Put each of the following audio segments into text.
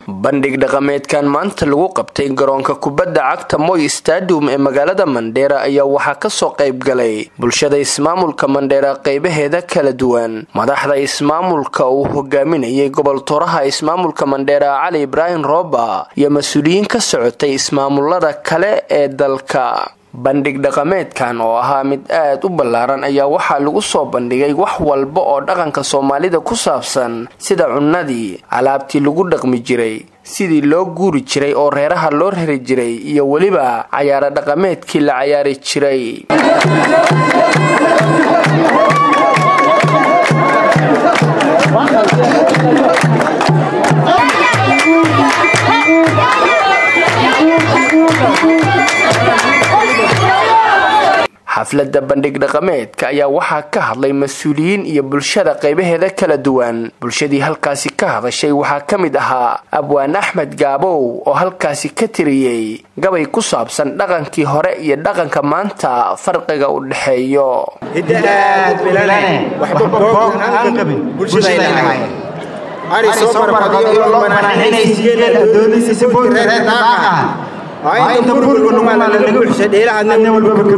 Bandhig dhaqameedkan maanta lagu qabtay garoonka kubadda cagta Moi Stadium ee magaalada Mandheera ayaa waxaa kasoo qayb galay bulshada ismaamulka Mandheera qeybaheeda kala duwan. Madaxda ismaamulka uu hogaaminayay gobol tooraha ismaamulka Mandheera Cali Ibraahim Rooba iyo mas-uuliyiin ka socotay ismaamulada kale ee dalka. Bandhig dhaqameedkan oo ahaa mid aad u ballaaran ayaa waxaa lagu soo bandhigay wax walba oo dhaqanka Soomaalida ku saabsan, sida cunnadii, alaabtii lagu dhaqmi jiray, sidii loo guuri jiray oo reeraha loo rari jiray, iyo weliba cayaaro dhaqameedkii la cayaari jiray. Xafladda bandhig dhaqameedka ayaa waxaa ka hadlay mas-uuliyiin iyo bulshada qaybaheeda kala duwan. Bulshadii halkaasi ka hadashay waxaa ka mid ahaa Abwaan Axmed Gaabow oo halkaasi ka tiriyey gabay ku saabsan dhaqankii hore iyo dhaqanka maanta farqiga u dhexeeyo.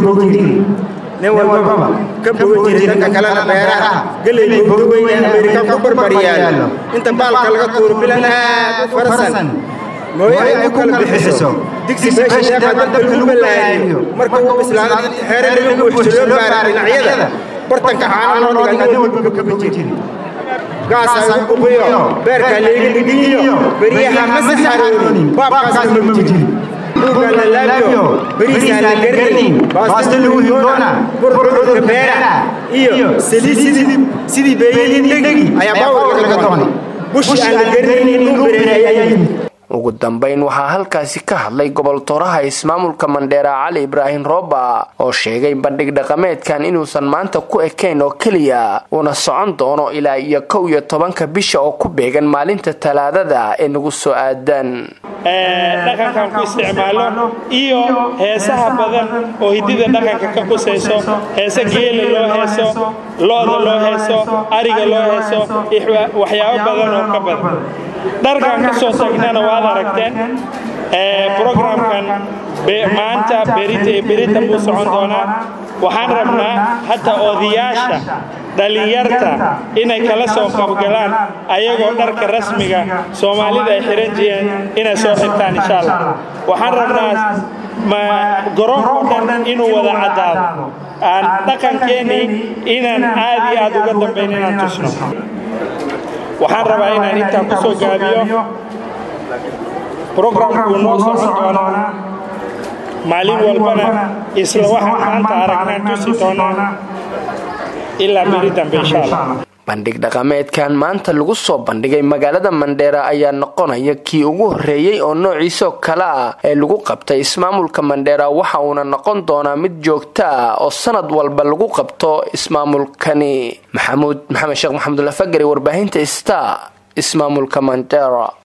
Nin walbaba ka bogan jiray dhanka kalena beeraha geley bogdaweyne Ameerikaan ku barbaryaalo inta baalka laga tuuro bilan aad u farasan mooye ay ku kala bixiso digsi meesha deeqa dabka lagu balaariyo marka uu bislaado xeere laga buuxsho loo baara dhinacyada bartanka caana loo dhigaa nin walbaba ka bogan jiray gaasaa ugu buqiyo beerka leega dhigiyo beryaha ma saxaroonin baabkaas ma jirin buugaa la laabyo bariisaa la garanayn baasto lagu hingoona burcudurka beera iyo saliid sidii beeyadii dhegi ayaa baawar laga doonay bushi aan la garanaynin dhul beere ayaa yimid. Ugu dambayn waxaa halkaasi ka hadlay gobol tooraha ismaamulka Mandheera Cali Ibraahim Rooba oo sheegay bandhig dhaqameedkan inuusan maanta ku ekayn oo keliya, uuna socon doono ilaa iyo 11-ka bisha oo ku beegan maalinta Talaadada ee nagu soo aadan. Dhaqankan ku isticmaalo iyo heesaha badan oo hidida dhaqanka ka qusayso, heese geela loo heeso, lo-da loo heeso, ariga loo heeso, waxyaabo badan oo ka badan. Dharkan ka soo tagnana waad aragteen. Programkan maanta, berita iyo berita buu socon doonaa. Waxaan rabnaa hataa odayaasha dhallinyarta inay kala soo qabgalaan ayagoo dharka rasmiga Soomaalida ay xihan jireen inay soo xirtaan, insha Allah. Waxaan rabnaa garoonkao dhan inuu wada caddaado, aan dhaqankeennii inaan aad iyo aad uga dambayn inaan tusno. Waxaan rabaa inaan intaan ku soo gaabiyo. Programku noo socon doonaa, maalin walbana isla waxaan maanta aragnaan tusi doonaa ilaa beri dambe, insha Allah. Bandhig dhaqameedkan maanta lagu soo bandhigay magaalada Mandheera ayaa noqonaya kii ugu horreeyey oo noociisoo kale ah ee lagu qabtay ismaamulka Mandheera, waxa uuna noqon doonaa mid joogto ah oo sanad walba lagu qabto ismaamulkani. Maxamuud Maxamed Sheekh Maxamudullah Fagari, warbaahinta Star, ismaamulka Mandheera.